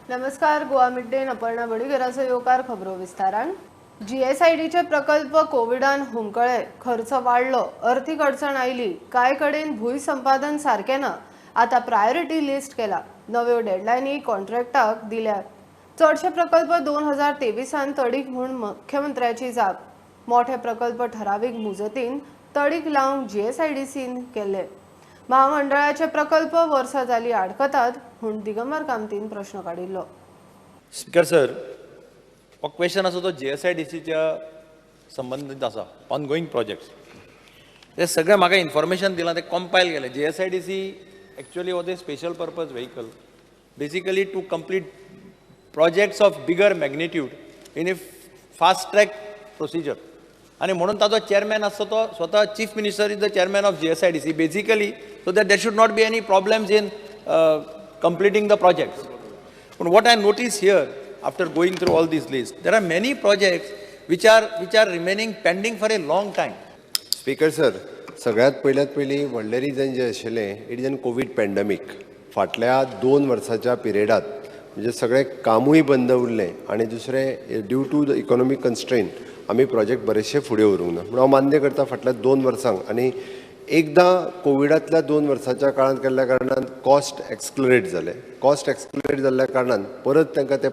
नमस्कार, Goa mid day Aparna बडीगराचो येवकार. खबरो विस्तारान. जीएसआयडीचे प्रकल्प कोविडान हुमकळे, खर्च वाडलो, अर्थीक अडचण आयली, कांय कडेन भूंय संपादन सारकें ना. आतां प्रायोरिटी लिस्ट केला, नव्यो डेडलायनी कॉन्ट्रॅक्टाक दिल्यात. चडशे प्रकल्प 2023 तडीक म्हूण मुख्यमंत्र्याची जाप. मोठे प्रकल्प ठरावीक मुजतीन तडीक लावंक जीएसआयडीसीन केल्ले. महामंडळाचे प्रकल्प वर्सां जाली आडकतात म्हूण दिगंबर कामतीन प्रश्न काडिल्लो. स्पिकर सर, हो क्वेश्चन आसा तो जीएसआयडीसीच्या संबंदीत आसा. ऑनगोईंग प्रोजेक्ट्स ते सगळे म्हाका इन्फॉर्मेशन दिलां, ते कॉम्पायल केलें. GSIDC actually was a special purpose vehicle, basically to complete projects of bigger magnitude in a fast track procedure. आनी म्हणून ताजो चेअरमॅन आसता तो स्वता Chief Minister is the chairman of GSIDC, basically so that there should not be any problems in completing the projects. But what I notice here, after going through all these lists, there are many projects which are remaining pending for a long time. Speaker sir, सगळ्यात पयल्यात पयलीं व्हडलें reason जें आशिल्लें, it is an Covid pandemic. फाटल्या 2 वर्साच्या पिरियडात म्हणजे सगळें कामूय बंद उरलें आनी दुसरें, due to the economic constraint आमी प्रोजेक्ट बरेचशे फुडें व्हरूंक ना. म्हणून हांव मान्य करता, फाटल्या 2 वर्सांक आनी एकदां कोविडांतल्या 2 वर्साच्या काळांत केल्ल्या कारणान कॉस्ट एक्सलरेट जाले. कॉस्ट एक्सलरेट जाल्ल्या कारणान परत तांकां ते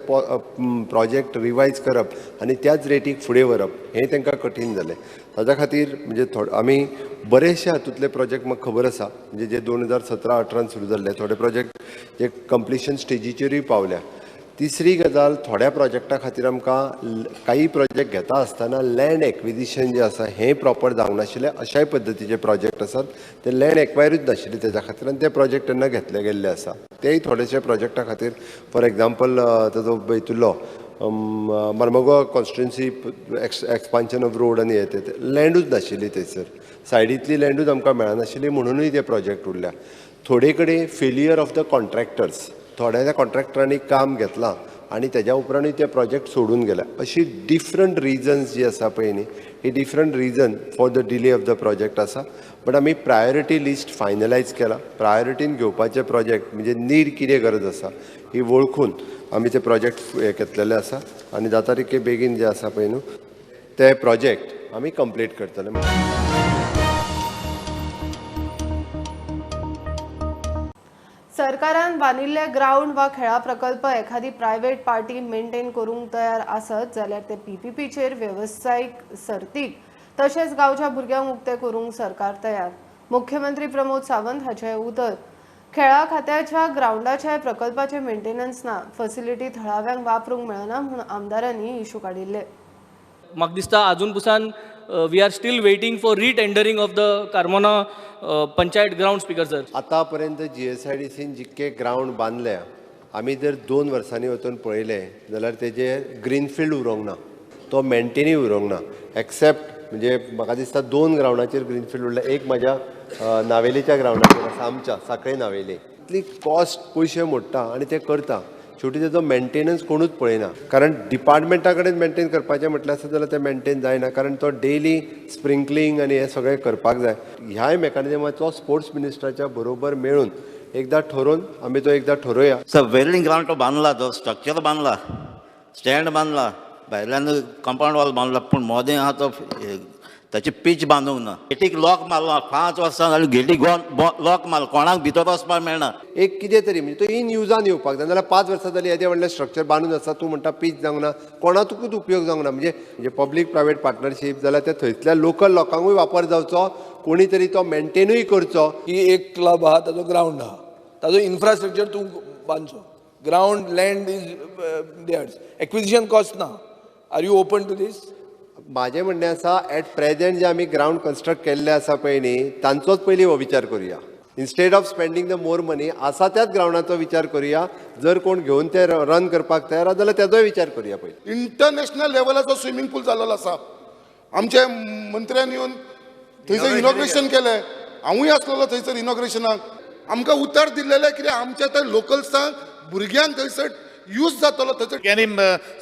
प्रोजेक्ट रिवायज करप आनी त्याच रेटीक फुडें व्हरप हें तांकां कठीण जालें. ताच्या खातीर म्हणजे आमी बरेचशे हातूंतले प्रोजेक्ट म्हाका खबर आसा, म्हणजे जे 2017-18 सुरू जाल्ले थोडे प्रोजेक्ट जे कंप्लिशन स्टेजीचेरूय पावल्या. तिसरी गजाल, थोड्या प्रोजेक्टा खातीर आमकां काही प्रोजेक्ट घेता आसतना लँड एक्विजिशन जें आसा हें प्रॉपर जावंक नाशिल्लें. अशाय पद्दतीचे प्रोजेक्ट आसात, ते लँड एक्वायरूच नाशिल्ली तेज्या खातीर आनी ते प्रोजेक्ट तेन्ना घेतले गेल्ले आसा. तेय थोडेशे प्रोजेक्टा खातीर, फॉर एग्जाम्पल, ताजो हितूलो Mormugao constituency expansion of road आनी हे ते लँडूच नाशिल्ली थंयसर, सायडींतली लँडूच आमकां मेळनाशिल्ली, म्हणुनूय ते प्रोजेक्ट उरल्या. थोडे कडेन फेलियर ऑफ the contractors, थोड्या कॉन्ट्रॅक्टरांनी काम घेतलां आनी तेज्या उपरांतूय ते प्रोजेक्ट सोडून गेल्या. अशी डिफरंट रिजन्स जी आसा पळय न्ही, ही different reason for the delay of the project आसा. बट आमी प्रायोरिटी लिस्ट फायनलायज केला. प्रायोरिटीन घेवपाचे प्रोजेक्ट म्हणजे नीड कितें गरज आसा ही वळखून आमी ते प्रोजेक्ट हे घेतलेले आसा आनी जाता तितके बेगीन जे आसा पळय न्हू ते प्रोजेक्ट आमी कंप्लीट करतले. सरकारान बांदिल्ले ग्रावंड वा खेळा प्रकल्प एखादी प्रायव्हेट पार्टी मेंटेन करूंक तयार आसत जाल्यार ते पीपीपीचेर वेवसायीक सर्तीक तशेंच गांवच्या भुरग्यांक उक्ते करूंक सरकार तयार, मुख्यमंत्री प्रमोद सावंत हाचें उतर. खेळा खात्याच्या ग्रावंडाच्या प्रकल्पाचे मेंटेनन्स ना, फॅसिलिटी थळाव्यांक वापरूंक मेळना म्हूण आमदारांनी इशू काडिल्ले. म्हाका दिसता अजून पसून we are still waiting for retendering of the Carmona panchayat ground, Speaker sir. आतापर्यंत जीएसआयडीसीन जितके ग्रावंड बांदल्या, आमी जर 2 वर्सांनी वचून पळयलें जाल्यार तेजे ग्रीनफिल्ड उरोंक ना, तो मेंटेनूय उरोंक ना. एक्सेप्ट म्हणजे म्हाका दिसता दोन ग्रावंडाचेर ग्रीनफिल्ड उरला. एक म्हाज्या नावेलीच्या ग्रावंडाचेर आसा, आमच्या साखळे नावेली. इतली कॉस्ट, पयशे मोडटा आनी ते करता, शेवटी तेजो मेंटेनन्स कोणूच पळयना. कारण डिपार्टमेंटा कडेन मेंटेन करपाचें म्हटलें आसत जाल्यार तें मेंटेन जायना, कारण तो डेली स्प्रिंकलिंग आनी हें सगळें करपाक जाय. ह्याय मेकॅनिजमाचो स्पोर्ट्स मिनिस्टराच्या बरोबर मेळून एकदां ठरोवन आमी तो एकदां ठरोवया. सर, वेर्लिंग ग्रावंड तो बांदला, तो स्ट्रक्चर बांदला, स्टँड बांदला, भायल्यान कंपाऊंड वॉल बांदला, पूण मोदें आहा तो ताची पीच बांदूंक ना. गेटीक लॉक मारला, 5 वर्सां जालीं गेटीक लॉक मारला, कोणाक भितर वचपाक मेळना. एक कितें तरी म्हणजे तो इन युजान येवपाक जाय, नाजाल्यार 5 वर्सां जालीं येदें व्हडलें स्ट्रक्चर बांदून आसा, तूं म्हणटा पीच जावंक ना, कोणाकूच उपयोग जावंक ना. म्हणजे पब्लीक प्रायवेट पार्टनरशीप जाल्यार ते थंयसल्या लोकल लोकांकूय वापर जावचो, कोणी तरी तो मेंटेनूय करचो. की एक क्लब आहा, ताजो ग्रावंड आहा, ताजो इन्फ्रास्ट्रक्चर तूं बांदचो. Ground, land is theirs, acquisition cost ना. Are you open to this? म्हाजें म्हणणें आसा, एट प्रेझेंट जे आमी ग्रावंड कन्स्ट्रक्ट केल्ले आसा पळय न्ही, तांचोच पयलीं हो विचार करुया. Instead of spending the more money, आसा त्याच ग्रावंडाचो विचार करुया. जर कोण घेवन ते रन करपाक तयार आसा जाल्यार तेजोय विचार करुया पयलीं. इंटरनॅशनल लेवलाचो स्विमींग पूल जाल्लो आसा. आमचे मंत्र्यान येवन थंयसर इनॉग्रेशन केलें. हांवूय आसलेलो थंयसर इनॉग्रेशनाक. आमकां उतर दिल्लेलें कितें, आमच्या त्या लोकल्सांक, भुरग्यांक थंयसर यूज जातलो थंयसर. आनी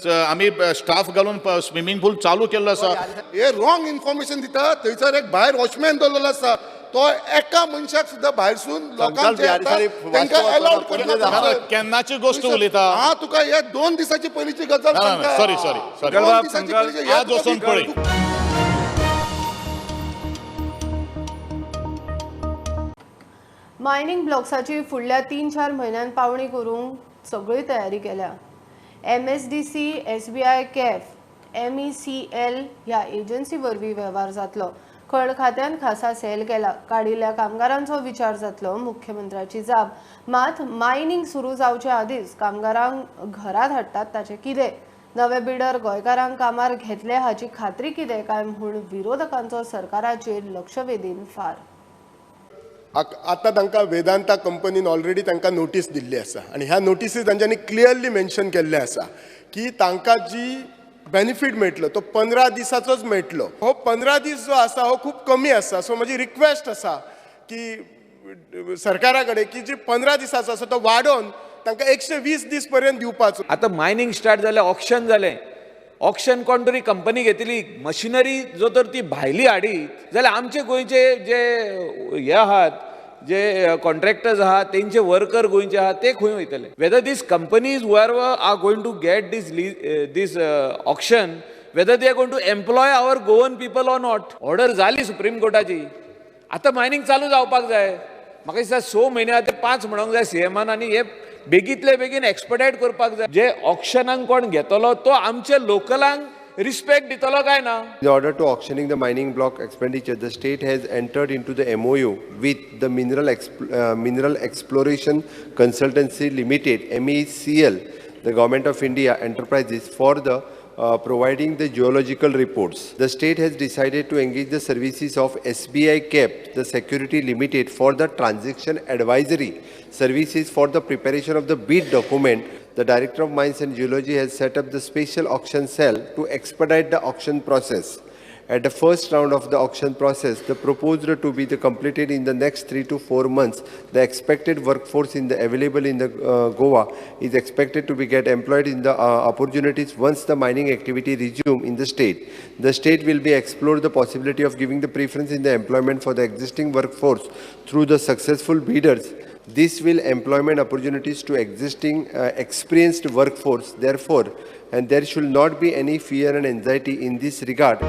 आमी स्टाफ घालून स्विमींग पूल चालू केल्लो आसा. हे रॉंग इन्फॉर्मेशन दिता. थंयसर एक भायर वॉचमॅन दवरलेलो आसा. तो एका मनशाक सुद्दां भायरसून लोकांक तांकां अलाउड करना. केन्नाची गोष्ट उलयता हा तुका ह्या 2 दिसाची पयलींची गजाल सांगता. सॉरी सॉरी सॉरी, 2 दिसाची पयलींची आज वचून पळय. मायनिंग ब्लॉक्साची फुडल्या 3-4 म्हयन्यान पावणी करूंक सगळी तयारी केल्या. MSDC, SBI cap, MECL ह्या एजन्सी वरवीं वेव्हार जातलो. खण खात्यान खासा सेल केला. काडिल्ल्या कामगारांचो विचार जातलो. मुख्यमंत्र्याची जाप. मात मायनिंग सुरू जावचे आदींच कामगारांक घरा धाडटात ताचें कितें? नवे बिडर गोंयकारांक कामार घेतले हाची खात्री कितें काय म्हूण विरोधकांचो सरकाराचेर लक्षवेधीन फार. आतां तांकां वेदांता कंपनीन ऑलरेडी तांकां नोटीस दिल्ली आसा आनी ह्या नोटीसी तांच्यांनी क्लियरली मेन्शन केल्लें आसा की तांकां जी बेनिफीट मेळटलो तो 15 दिसाचोच मेळटलो. हो 15 दीस जो आसा हो खूब कमी आसा. सो म्हजी रिक्वेस्ट आसा की सरकारा कडेन की जी 15 दिसाचो आसा तो वाडोवन तांकां 120 दीस पर्यंत दिवपाचो. आतां मायनींग स्टार्ट जालें, ऑक्शन जालें, ऑक्शन कोण तरी कंपनी घेतली, मशिनरी जो तर ती भायली हाडीत जाल्यार आमचे गोंयचे जे हे आहात, जे कॉन्ट्रॅक्टर्स आहात, तेंचे वर्कर गोंयचे आहात, ते खंय वयतले? Whether these companies who are going to get this auction, whether they are going to employ our Goan people or not. Order जाली सुप्रीम कोर्टाची, आतां मायनींग चालू जावपाक जाय. म्हाका दिसता 6 म्हयने आतां 5 म्हणूंक जाय सीएमान आनी हे बेगीतले बेगीन एक्सपेडायट करपाक जाय. जे ऑक्शनाक कोण घेतलो तो आमचे लोकलांक रिस्पेक्ट दितलो काय ना? In order to auctioning the mining block expenditure, the state has entered into the MOU with the Mineral Exploration Consultancy Limited, MECL, the Government of India Enterprises, for the providing the geological reports. The state has decided to engage the services of SBI Cap, the Security Limited, for the transaction advisory services for the preparation of the bid document. The Director of Mines and Geology has set up the special auction cell to expedite the auction process. At the first round of the auction process, the proposed to be the completed in the next 3 to 4 months. The expected workforce in the available in the Goa is expected to be get employed in the opportunities once the mining activity resume in the state. The state will be explore the possibility of giving the preference in the employment for the existing workforce through the successful bidders. This will employment opportunities to existing experienced workforce, therefore, and there should not be any fear and anxiety in this regard.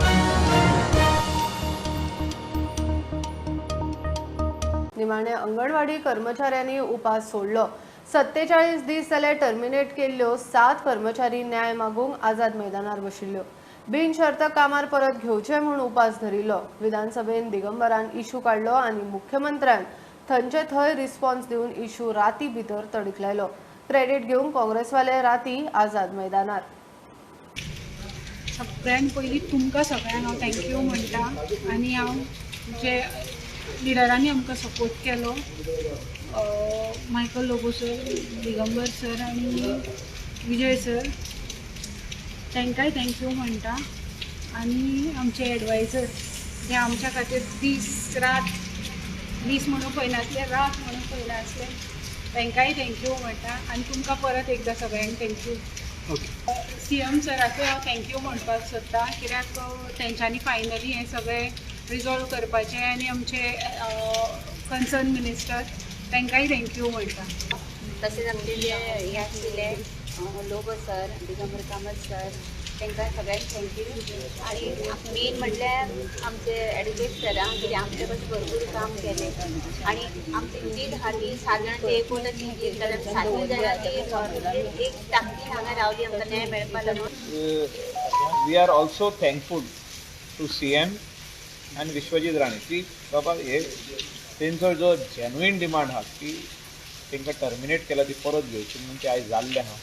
निमाणे अंगणवाडी कर्मचाऱ्यांनी उपास सोडलो. 47 दीस जाले terminate केल्ल्यो 7 कर्मचारी न्याय मागूंक आझाद मैदानार बशिल्ल्यो. बिनशर्त कामार परत घेवचे म्हूण उपास धरिल्लो. विधानसभेन दिगंबरान इशू काडलो आनी मुख्यमंत्र्यान थंयचे थंय रिस्पॉन्स दिवन इशू राती भितर तडीक लायलो. क्रेडिट घेवंक काँग्रेसवाले राती आझाद मैदानार. सगळ्यान पयलीं तुमकां सगळ्यांक हांव thank you म्हणटा आनी हांव जे लिडरांनी आमकां सपोर्ट केलो, Michael Lobo sir, Digambar sir आनी विजय सर, तांकांय thank you म्हणटा. आनी आमचे एडवायजर जे आमच्या खातीर दीस रात, दीस म्हणून पळयनासले, रात म्हणून पळयनासले, तांकांय thank you म्हणटा. आनी तुमकां परत एकदां सगळ्यांक thank you. CM सराकूय हांव thank you म्हणपाक सोदता, कित्याक तेंच्यांनी फायनली हें सगळें रिजॉल्व करपाचें आनी आमचे कन्सर्न मिनिस्टर तांकांय thank you म्हणटा. तशेंच आमचे जे हे आशिल्ले लोबो सर, दिगंबर कामत सर, तांकां सगळ्यांक thank you. आनी मेन म्हटल्यार आमचे एडवोकेट सरांक, कित्याक आमचे कशें भरपूर काम केलें आनी आमची जीत आहा ती 7 जाणांची एकवटाची जीत जाल्यार 7 जाणां ती एक ताकदीन हांगा रावली आमकां न्याय मेळपा लागून. We are also thankful to CM आनी विश्वजीत राणे की बाबा हे तेंचो जो जेन्युइन डिमांड आहा की तांकां टर्मिनेट केला ती परत घेवची म्हणून ते आयज जाल्लें आहा.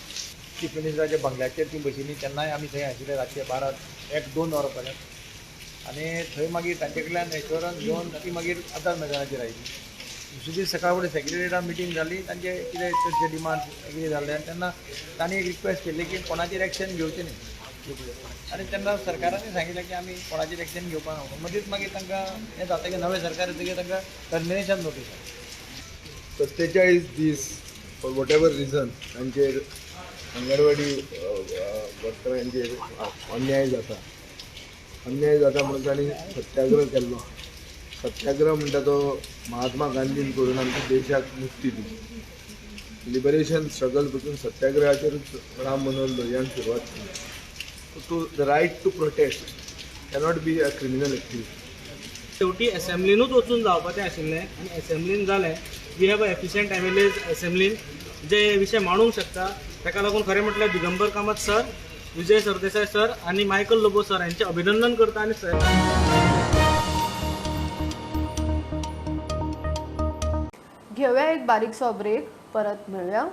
चीफ मिनिस्टराच्या बंगल्याचेर ती बशिल्ली तेन्नाय आमी थंय आशिल्ले रातचे 12, 1, 2 वरां पर्यंत आनी थंय मागीर तांचे कडल्यान एश्योरन्स घेवन ती मागीर आझाद मैदानाचेर आयली. दुसरे दीस सकाळ फुडें सेक्रेटरीटा मिटींग जाली, तांचे कितें चडशे डिमांड कितें जाल्ले आनी तेन्ना तांणी एक रिक्वेस्ट केल्ली की कोणाचेर एक्शन घेवचें न्ही आनी तेन्ना सरकारानूय सांगिल्लें की आमी कोणाचेर एक्शन घेवपाक ना. मदींच मागीर तांकां हें जाता की नवें सरकार येतकीर तांकां टर्मिनेशन नोटीस आयली. 47 दीस फॉर what ever reason तांचेर अंगणवाडी वर्करांचेर अन्याय जाता, अन्याय जाता म्हणून तांणी सत्याग्रह केल्लो. सत्याग्रह म्हणटा तो महात्मा गांधीन करून आमच्या देशाक मुक्ती दिली. लिबरेशन स्ट्रगल पसून सत्याग्रहाचेरूच राम मनोहर लोहियान सुरवात केली. To the right to protest cannot be a criminal activity. शेवटी असेंब्लीनूच वचून जावपाचें आशिल्लें आनी असेंब्लीन जालें. We have a efficient M L As असेंब्लीन जे विशय मांडूंक शकता. ताका लागून खरें म्हटल्यार दिगंबर कामत सर, विजय सरदेसाय सर आनी मायकल लोबो सर हांचें अभिनंदन करता. आनी सर घेवया एक बारीकसो ब्रेक, परत मेळुया.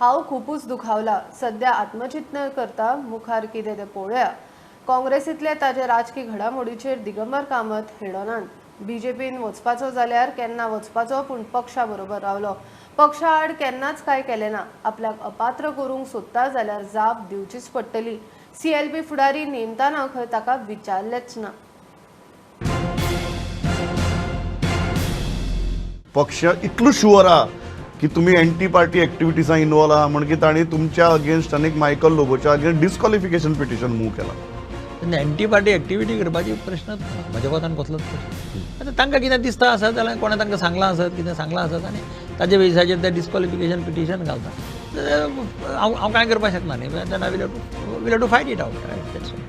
हांव खुपूच दुखावला, सध्या आत्मचिंतन करता, मुखार कितें तें पळोवया. काँग्रेसींतले ताजे राजकी घडामोडीचेर दिगंबर कामत हेडोनान. बीजेपीन वचपाचो जाल्यार केन्ना वचपाचो, पूण पक्षा बरोबर रावलो. पक्षा आड केन्नाच कांय केलें ना. आपल्याक अपात्र करूंक सोदता जाल्यार जाप दिवचीच पडटली. सीएलपी फुडारी नेमताना खंय ताका विचारलेंच ना. पक्ष इतलो शुअर आहा की तुमी एंटी पार्टी एक्टिविटीजां इनवॉल्व आहा म्हणकी तांणी तुमच्या अगेन्स्ट आनी मायकल लोबोच्या अगेन्स्ट डिस्क्वॉलिफिकेशन पिटिशन मूव केलां. एंटी पार्टी एक्टिविटी करपाची प्रश्नच ना म्हज्या मतान, कसलोच प्रश्न. आतां तांकां कितें दिसता आसत जाल्यार कोणें तांकां सांगलां आसत, कितें सांगलां आसत आनी ताजे बेजिसाचेर ते डिस्क्वॉलिफिकेशन पिटिशन घालता. हांव हांव कांय करपाक शकना न्ही. Then I will have to fight it out. That's all.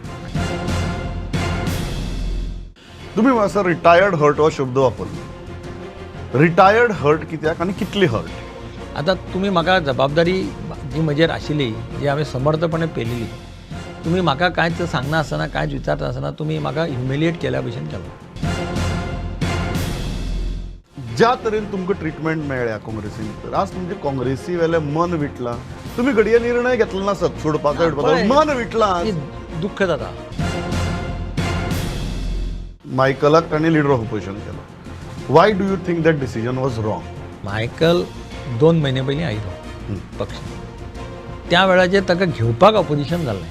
तुमी असो रिटायर्ड हर्ट हो शब्द वापरलो. रिटायर्ड हर्ट कित्याक आनी कितली हर्ट? आतां तुमी म्हाका जबाबदारी जी म्हजेर आशिल्ली, जी हांवें समर्थपणे पेलिल्ली, तुमी म्हाका कांयच सांगना आसतना, कांयच विचारता आसतना तुमी म्हाका ह्युमिलिएट केल्या भशेन केलो. ज्या तरेन तुमकां ट्रिटमेंट मेळ्ळ्या काँग्रेसी भितर, आज तुमचे काँग्रेसी वेलें मन विटलां. तुमी घडये निर्णय घेतलो नासत सोडपाचो विटपाचो, मन विटलां, दुख्ख जाता. मायकलाक तांणी लिडर ऑफ ऑपोजिशन केलो. Why do you think that decision was wrong? Michael 2 म्हयने पयलीं आयलो पक्ष, त्या वेळाचेर ताका घेवपाक ऑपोजिशन जाल्लें.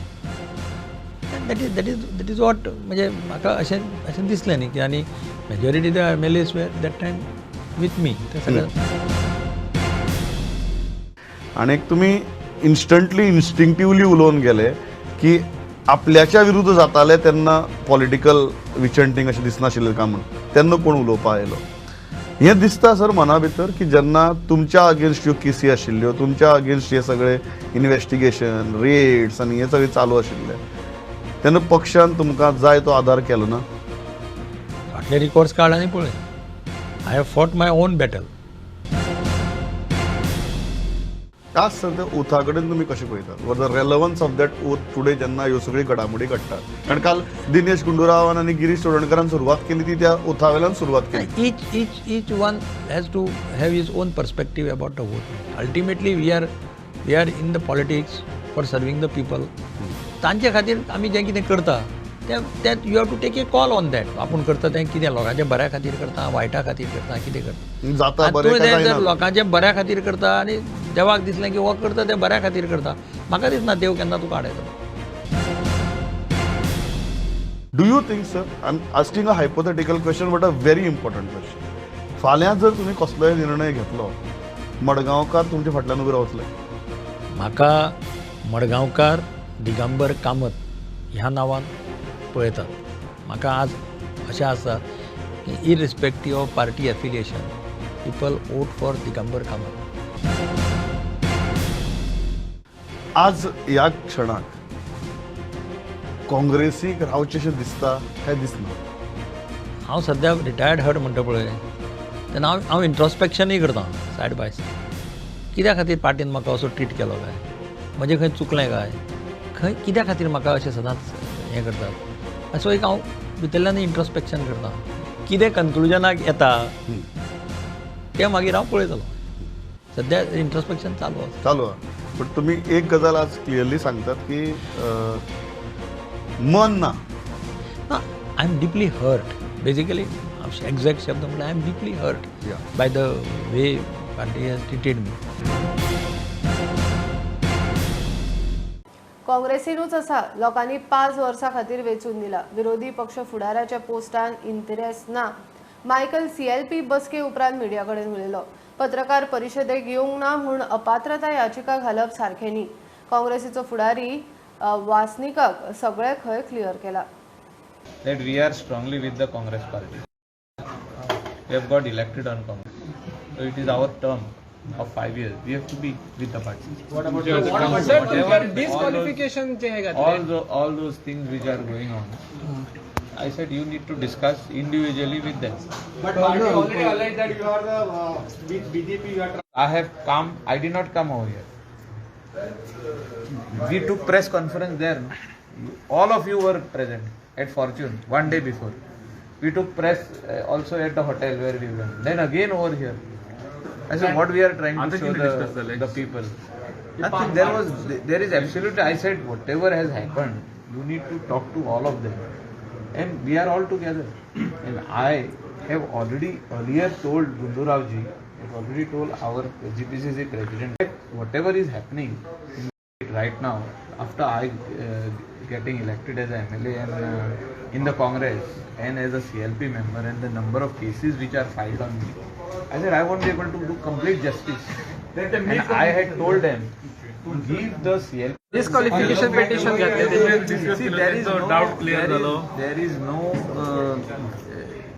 That is that is that is what म्हणजे म्हाका अशें अशें दिसलें न्ही की. आनी majority the M L As were that time with me. ते सगळें आनी तुमी इन्स्टंटली इन्स्टिंक्टिवली उलोवन गेले की आपल्याच्या विरुद्ध जाताले तेन्ना पॉलिटिकल विचंटींग अशें दिसनाशिल्लें काय म्हूण, तेन्ना कोण उलोवपा आयलो. हें दिसता सर मना भितर की जेन्ना तुमच्या अगेन्स्ट ह्यो केसी आशिल्ल्यो, तुमच्या अगेन्स्ट हे सगळे इन्वेस्टिगेशन रेड्स आनी हें सगळें चालू आशिल्लें, तेन्ना पक्षान तुमकां जाय तो आदार केलो ना? फाटले रिकॉर्ड्स काड आनी पळय. I have fought my own battle. आज सर त्या ओथा कडेन तुमी कशें पळयतात? What the relevance of that oath today जेन्ना ह्यो सगळ्यो घडामोडी घडटात? कारण काल दिनेश गुंडूरावान आनी गिरीश चोडणकारान सुरवात केली ती त्या ओथा वेल्यान सुरवात केली. Each each each one has to have his own perspective about the vote. Ultimately we are in the politics for serving the people. तांचे खातीर आमी जें कितें करता तें you have to take a call on that. आपूण करता तें कितें लोकांच्या बऱ्या खातीर करता, वायटा खातीर करता, कितें करता जाता. तुवें तें जर लोकांच्या बऱ्या खातीर करता आनी देवाक दिसलें की हो करता तें बऱ्या खातीर करता, म्हाका दिसना देव केन्ना तुका आडायतलो. Do you think sir, I am asking a hypothetical question but a very important question. फाल्यां जर तुमी कसलोय निर्णय घेतलो, मडगांवकार तुमच्या फाटल्यान उबे रावतले? म्हाका मडगांवकार दिगंबर कामत ह्या नांवान पळयतात. म्हाका आज अशें आसा की irrespective of party affiliation people vote for Digambar Kamat. आज ह्या क्षणाक काँग्रेसीक रावचें दिसता काय दिसना? हांव सद्या रिटायर्ड हर्ट म्हणटा पळय तेन्ना हांव हांव इंट्रोस्पेक्शनूय करता सायड बाय सायड. कित्या खातीर पार्टीन म्हाका असो ट्रीट केलो काय, म्हजें खंय चुकलें काय, खंय कित्या खातीर म्हाका अशें सदांच हें करतात, असो एक हांव भितरल्यान इंट्रोस्पेक्शन करता. कितें कन्क्लुजनाक येता तें मागीर हांव पळयतलो. सद्या इंट्रोस्पेक्शन चालू आसा. चालू आसा. पण तुमी एक गजाल आज क्लियरली सांगतात की मन ना. I am deeply hurt. Basically exact शब्द म्हळ्यार I am deeply hurt by the way party has treated me. काँग्रेसीनूच आसा लोकांनी 5 वर्सां खातीर वेंचून दिला. विरोधी पक्ष फुडाराच्या पोस्टान इंटरेस्ट ना. मायकल सीएलपी बसके उपरांत मिडिया कडेन उलयलो. पत्रकार परिशदेक येवंक ना म्हूण अपात्रता याचिका घालप सारखें न्ही. काँग्रेसीचो फुडारी वासनिकाक सगळे खंय क्लियर केला. That we are strongly with the Congress party. We have got elected on Congress. So it is our term of 5 years. We have to be with the party. What about sir, disqualification? All those things which are going on. I said you need to discuss individually with them. But party already alleged that you are the with BJP. You are. I have come. I did not come over here. We took press conference there. All of you were present at Fortune one day before. We took press also at the hotel where we went. Then again over here. I said what we are trying to show the people. Nothing. There is absolutely. I said whatever has happened, you need to talk to all of them, and we are all together. And I have already earlier told Gundu Rao ji, I have already told our GPCC president that whatever is happening right now, after I getting elected as a MLA and in the Congress and as a CLP member, and the number of cases which are filed on me, I said I won't be able to do complete justice. And I had told them to give the CLP disqualification petition. See, there is no doubt clear. There is no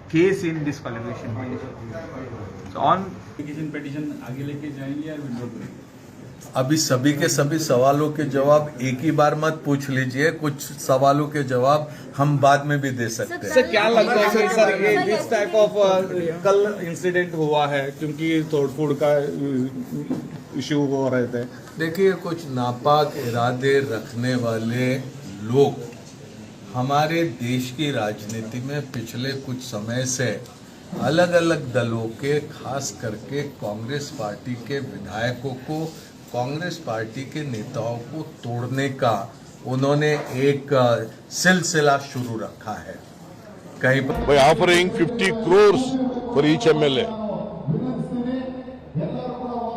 case in disqualification petition. So on petition आगे लेके जाएंगे या withdraw करेंगे? अभी सभी K सभी सवालों K जवाब एक ही बार मत पूछ लीजिए, कुछ सवालों के जवाब हम बाद में भी दे सकते हैं। सर क्या लगता है सर, ये this type of कल इंसिडेंट हुआ है क्योंकि तोड़फोड़ का इश्यू हो रहे थे? देखिए, कुछ नापाक इरादे रखने वाले लोग हमारे देश की राजनीति में पिछले कुछ समय से अलग अलग दलों के, खास करके कांग्रेस पार्टी के विधायकों को, कांग्रेस पार्टी के नेताओं को तोड़ने का उन्होंने एक सिलसिला शुरू रखा है। कहीं पर by offering 50 crores for each MLA.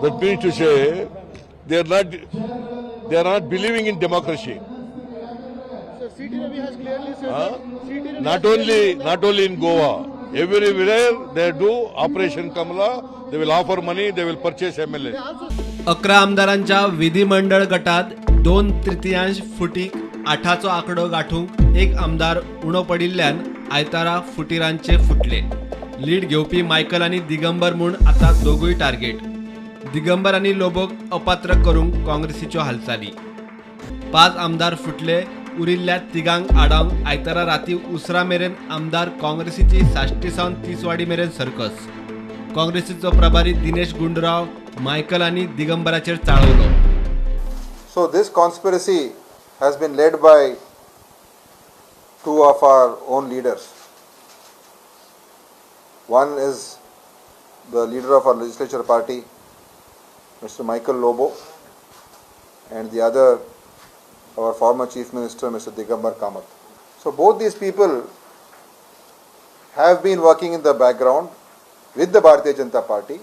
That means to say they are not believing in democracy. Sir, CT Ravi has clearly said that not only in Goa, everywhere they do Operation Kamala, they will offer money, they will purchase MLA. 11 आमदारांच्या विधिमंडळ गटात 2/3 फुटीक 8चो आंकडो गाठूंक एक आमदार उणो पडिल्ल्यान आयतारा फुटीरांचे फुटले. लीड घेवपी मायकल आनी दिगंबर म्हूण आतां दोगूय टार्गेट. दिगंबर आनी लोबोक अपात्र करूंक काँग्रेसीच्यो हालचाली. 5 आमदार फुटले, उरिल्ल्या तिगांक आडावंक आयतारा राती उसरा मेरेन आमदार काँग्रेसीची साश्टी सावन तिसवाडी मेरेन सर्कस. काँग्रेसीचो प्रभारी दिनेश गुंडूराव मायकल आनी दिगंबराचेर चाळवलो. So this conspiracy has been led by two of our own leaders. One is the leader of our legislature party, Mr. Michael Lobo, and the other, our former Chief Minister, Mr. Digambar Kamath. So both these people have been working in the background with the Bharatiya Janata Party.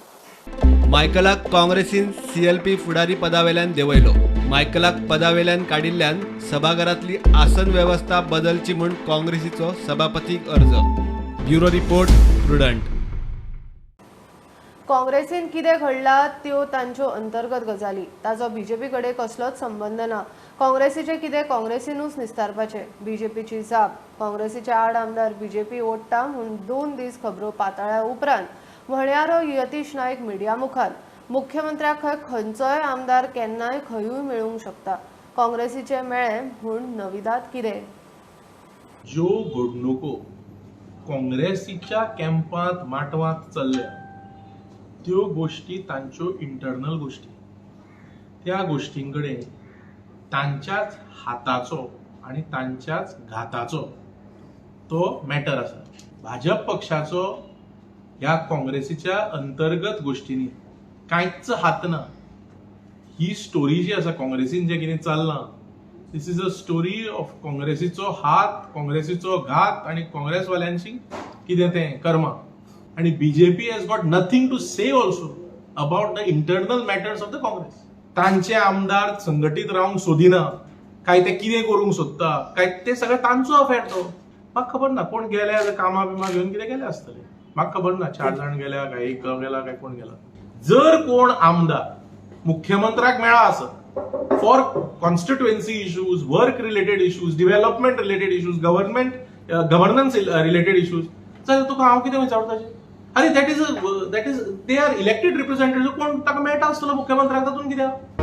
मायकलाक काँग्रेसीन CLP फुडारी पदावेल्यान देंवयलो. मायकलाक पदावेल्यान काडिल्ल्यान सभाघरांतली आसन वेवस्था बदलची म्हूण काँग्रेसीचो सभापतीक अर्ज. Bureau report, Prudent. काँग्रेसीन कितें घडलां त्यो तांच्यो अंतर्गत गजाली, ताजो बीजेपी कडेन कसलोच संबंद ना. काँग्रेसीचें कितें काँग्रेसीनूच निस्तारपाचें. बीजेपीची जाप. काँग्रेसीचे आड आमदार बीजेपी ओडटा म्हूण 2 दीस खबरो पाताळ्या उपरांत म्हणयारो यतीश नायक मिडिया मुखार. मुख्यमंत्र्याक खंय खंयचोय आमदार केन्नाय खंयूय मेळूंक शकता. काँग्रेसीचे मेळ्ळे म्हूण नविदाद कितें? ज्यो घडणुको काँग्रेसीच्या कॅम्पांत माटवांत चल्ल्या त्यो गोष्टी तांच्यो इंटरनल गोष्टी. त्या गोष्टीं कडेन तांच्याच हाताचो आनी तांच्याच घाताचो तो मॅटर आसा. भाजप पक्षाचो ह्या काँग्रेसीच्या अंतर्गत गोष्टींनी कांयच हात ना. ही स्टोरी जी आसा काँग्रेसीन जें कितें चल्लां, this is a story of काँग्रेसीचो हात, काँग्रेसीचो घात आनी काँग्रेसवाल्यांची कितें तें कर्मां. आणि BJP has got nothing to say also about the internal matters of the Congress. तांचे आमदार संघटीत रावंक सोदिना काय ते कितें करूंक सोदता काय ते सगळें तांचो अफेर तो. म्हाका खबर ना कोण गेल्या कामां बिमां घेवन कितें गेले आसतले, म्हाका खबर ना 4 जाण गेल्या काय एक गेला काय कोण गेला. जर कोण आमदार मुख्यमंत्र्याक मेळा आसत For constituency issues, work related issues, development related issues, government governance related issues जाल्यार तुका हांव कितें विचारताचें? अरे, that is they are elected representative. कोण ताका मेळटा आसतलो मुख्यमंत्र्याक, तातूंत कित्याक?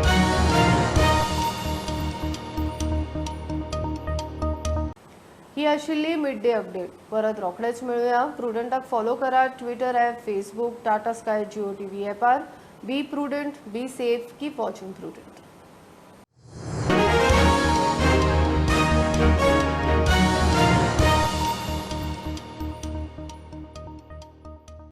ही आशिल्ली मिड डे अपडेट. परत रोखडेच मेळुया. प्रुडंटाक फॉलो करा Twitter app, Facebook, Tata Sky, Jio TV ॲपार. Be prudent, be safe, keep watching Prudent.